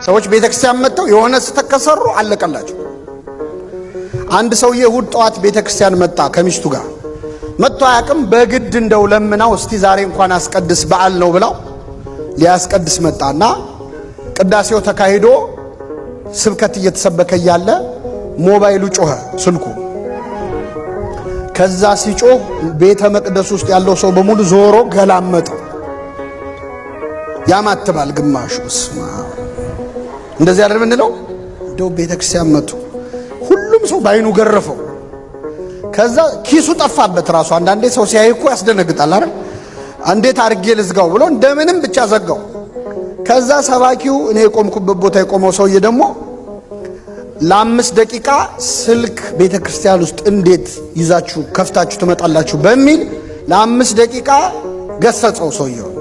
ሰዎች ቤተክርስቲያን መጥተው የሆነ ስህተት ከሰሩ አለቀላቸው። አንድ ሰውዬ እሑድ ጠዋት ቤተክርስቲያን መጣ ከሚስቱ ጋር። መጥቶ አያውቅም። በግድ እንደው ለምናው እስቲ ዛሬ እንኳን አስቀድስ በዓል ነው ብላው ሊያስቀድስ መጣና ቅዳሴው ተካሂዶ ስብከት እየተሰበከ እያለ ሞባይሉ ጮኸ፣ ስልኩ። ከዛ ሲጮህ ቤተ መቅደስ ውስጥ ያለው ሰው በሙሉ ዞሮ ገላመጠው። ያማትባል ግማሹ። እስማ እንደዚህ አይደል የምንለው? እንደው ቤተ ክርስቲያን መጡ፣ ሁሉም ሰው ባይኑ ገረፈው። ከዛ ኪሱ ጠፋበት ራሱ። አንዳንዴ ሰው ሲያይ እኮ ያስደነግጣል አይደል? እንዴት አድርጌ ልዝጋው ብሎ እንደምንም ብቻ ዘጋው። ከዛ ሰባኪው፣ እኔ የቆምኩበት ቦታ የቆመው ሰውዬ ደግሞ ለ5 ደቂቃ ስልክ ቤተ ክርስቲያን ውስጥ እንዴት ይዛችሁ ከፍታችሁ ትመጣላችሁ በሚል ለ5 ደቂቃ ገሰጸው ሰውየው።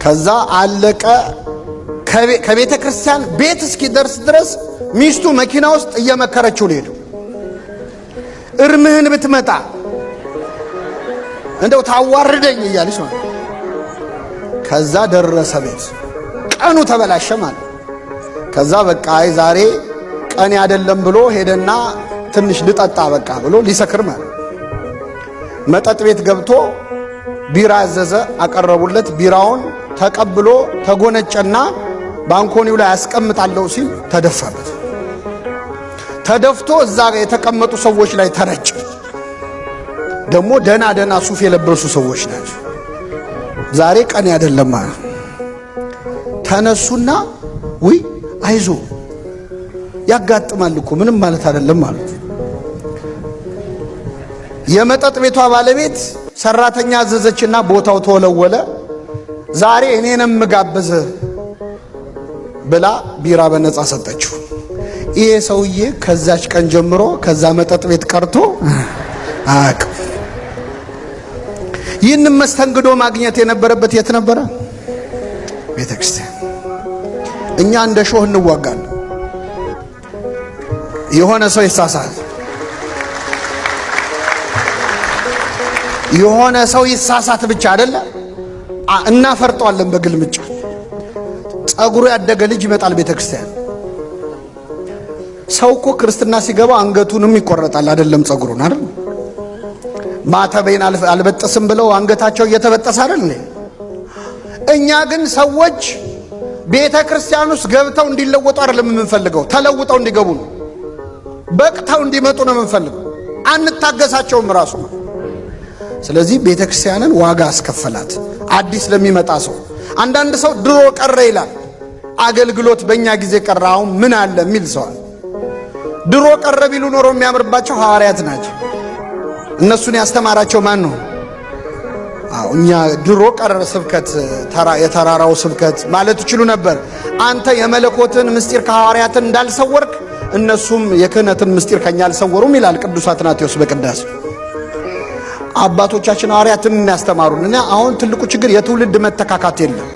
ከዛ አለቀ። ከቤተ ክርስቲያን ቤት እስኪደርስ ድረስ ሚስቱ መኪና ውስጥ እየመከረችው ነው ሄደው። እርምህን ብትመጣ እንደው ታዋርደኝ እያለች ማለት። ከዛ ደረሰ ቤት፣ ቀኑ ተበላሸ ማለት። ከዛ በቃ አይ ዛሬ ቀን አይደለም ብሎ ሄደና ትንሽ ልጠጣ በቃ ብሎ ሊሰክር ማለት መጠጥ ቤት ገብቶ ቢራ አዘዘ። አቀረቡለት። ቢራውን ተቀብሎ ተጎነጨና ባንኮኒው ላይ አስቀምጣለሁ ሲል ተደፋበት። ተደፍቶ እዛ የተቀመጡ ሰዎች ላይ ተረጨ። ደግሞ ደና ደና ሱፍ የለበሱ ሰዎች ናቸው። ዛሬ ቀን አይደለም ማለት። ተነሱና ውይ አይዞ ያጋጥማል እኮ ምንም ማለት አይደለም ማለት። የመጠጥ ቤቷ ባለቤት ሰራተኛ አዘዘችና ቦታው ተወለወለ። ዛሬ እኔንም ምጋብዝህ ብላ ቢራ በነፃ ሰጠችው። ይሄ ሰውዬ ከዛች ቀን ጀምሮ ከዛ መጠጥ ቤት ቀርቶ አያውቅም። ይህንን መስተንግዶ ማግኘት የነበረበት የት ነበረ? ቤተ ክርስቲያን። እኛ እንደ ሾህ እንዋጋለን። የሆነ ሰው ይሳሳት፣ የሆነ ሰው ይሳሳት ብቻ አይደለ እናፈርጠዋለን በግልምጫ። ጸጉሩ ያደገ ልጅ ይመጣል ቤተ ክርስቲያን። ሰው እኮ ክርስትና ሲገባ አንገቱንም ይቆረጣል፣ አይደለም ጸጉሩን አይደል? ማተቤን አልበጥስም ብለው አንገታቸው እየተበጠሰ አይደል እንዴ? እኛ ግን ሰዎች ቤተ ክርስቲያን ውስጥ ገብተው እንዲለወጡ አይደለም የምንፈልገው፣ ተለውጠው እንዲገቡ ነው። በቅተው እንዲመጡ ነው የምንፈልገው። አንታገሳቸውም ራሱ። ስለዚህ ቤተ ክርስቲያንን ዋጋ አስከፈላት። አዲስ ለሚመጣ ሰው፣ አንዳንድ ሰው ድሮ ቀረ ይላል። አገልግሎት በእኛ ጊዜ ቀረ፣ አሁን ምን አለ የሚል ሰዋል። ድሮ ቀረ ቢሉ ኖሮ የሚያምርባቸው ሐዋርያት ናቸው። እነሱን ያስተማራቸው ማን ነው? አዎ እኛ ድሮ ቀረ ስብከት፣ የተራራው ስብከት ማለት ይችሉ ነበር። አንተ የመለኮትን ምስጢር ከሐዋርያትን እንዳልሰወርክ እነሱም የክህነትን ምስጢር ከኛ አልሰወሩም ይላል ቅዱስ አትናቴዎስ በቅዳሴ። አባቶቻችን ሐዋርያትን ያስተማሩን እና አሁን ትልቁ ችግር የትውልድ መተካካት የለም።